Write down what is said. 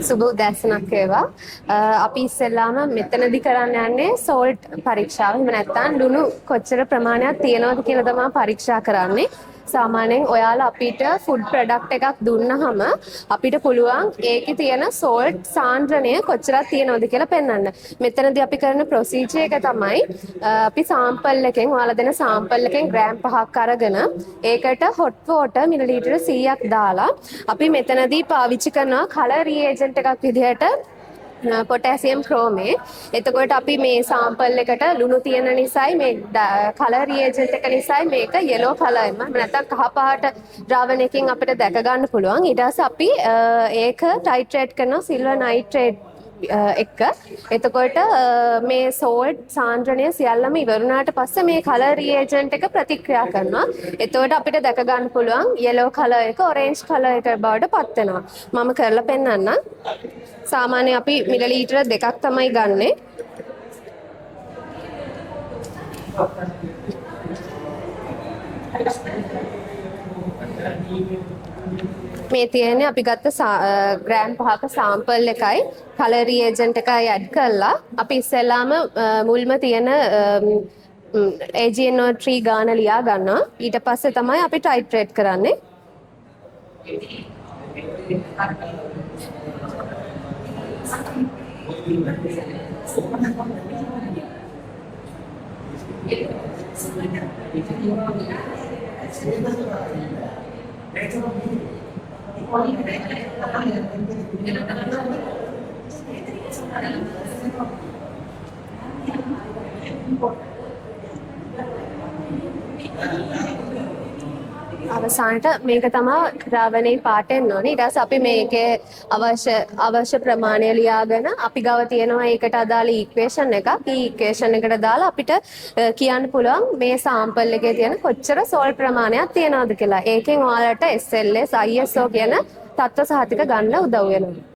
සුබ උදෑසනක් වේවා. අපි ඉස්සෙල්ලාම මෙතනදි කරන්න යන්නේ සෝල්ට් පරීක්ෂාව. එහෙම නැත්නම් ලුණු කොච්චර ප්‍රමාණයක් තියෙනවද කියලා තමයි පරීක්ෂා කරන්නේ. සාමාන්‍යයෙන් ඔයාලා අපිට ෆුඩ් ප්‍රොඩක්ට් එකක් දුන්නහම අපිට පුළුවන් ඒකේ තියෙන සෝල්ට් සාන්ද්‍රණය කොච්චරක් තියෙනවද කියලා පෙන්වන්න. මෙතනදි අපි කරන ප්‍රොසීජර් එක තමයි අපි සාම්පල් එකෙන්, ඔයාලා දෙන සාම්පල් එකෙන් ග්‍රෑම් 5ක් අරගෙන ඒකට හොට් වෝටර් මිලිලීටර 100ක් දාලා අපි මෙතනදී පාවිච්චි කරනවා කලර් රියේජන්ට් එකක් විදිහට පොටෑසියම් ක්‍රෝමේට්. එතකොට අපි මේ සාම්පල් එකට ලුණු තියෙන නිසායි, මේ කලර් රියේජන්ට් එක නිසායි මේක යෙලෝ කලර් එම නැත්නම් කහ පාට ද්‍රාවණයකින් අපිට දැක ගන්න පුළුවන්. ඊට පස්සේ අපි ඒක ටයිට්‍රේට් කරනවා සිල්වර් නයිට්‍රේට් එක්ක. එතකොට මේ සෝල්ට් සාන්ද්‍රණය සියල්ලම ඉවර වුණාට පස්සේ මේ කලර් රියේජන්ට් එක ප්‍රතික්‍රියා කරනවා. එතකොට අපිට දැක ගන්න පුළුවන් යෙලෝ කලර් එක ඔරෙන්ජ් කලර් එක බවට පත් වෙනවා. මම කරලා පෙන්නන්නම්. සාමාන්‍ය අපි මිලිලීටර 2ක් තමයි ගන්නෙ. මේ තියෙන්නේ අපි ගත්ත ග්‍රෑම් 5ක සාම්පල් එකයි කලර් රියේජන්ට් එකයි ඇඩ් කරලා අපි ඉස්සෙල්ලාම මුල්ම තියෙන AgNO3 ගාන ලියා ගන්නවා. ඊට පස්සේ තමයි අපි ටයිට්‍රේට් කරන්නේ. අවසානට මේක තමා ද්‍රාවණේ පාට එන්න ඕනේ. ඊට පස්සේ අපි මේකේ අවශ්‍ය අවශ්‍ය ප්‍රමාණය ලියාගෙන අපි ගාව තියෙනවා ඒකට අදාළ ඉක්වේෂන් එකක්. ඒ ඉක්වේෂන් එකට දාලා අපිට කියන්න පුළුවන් මේ සාම්පල් එකේ තියෙන කොච්චර සෝල්ට් ප්‍රමාණයක් තියෙනවද කියලා. ඒකෙන් ඔයාලට SLS, ISO කියන තත්ත්ව සහතික ගන්න උදව් වෙනවා.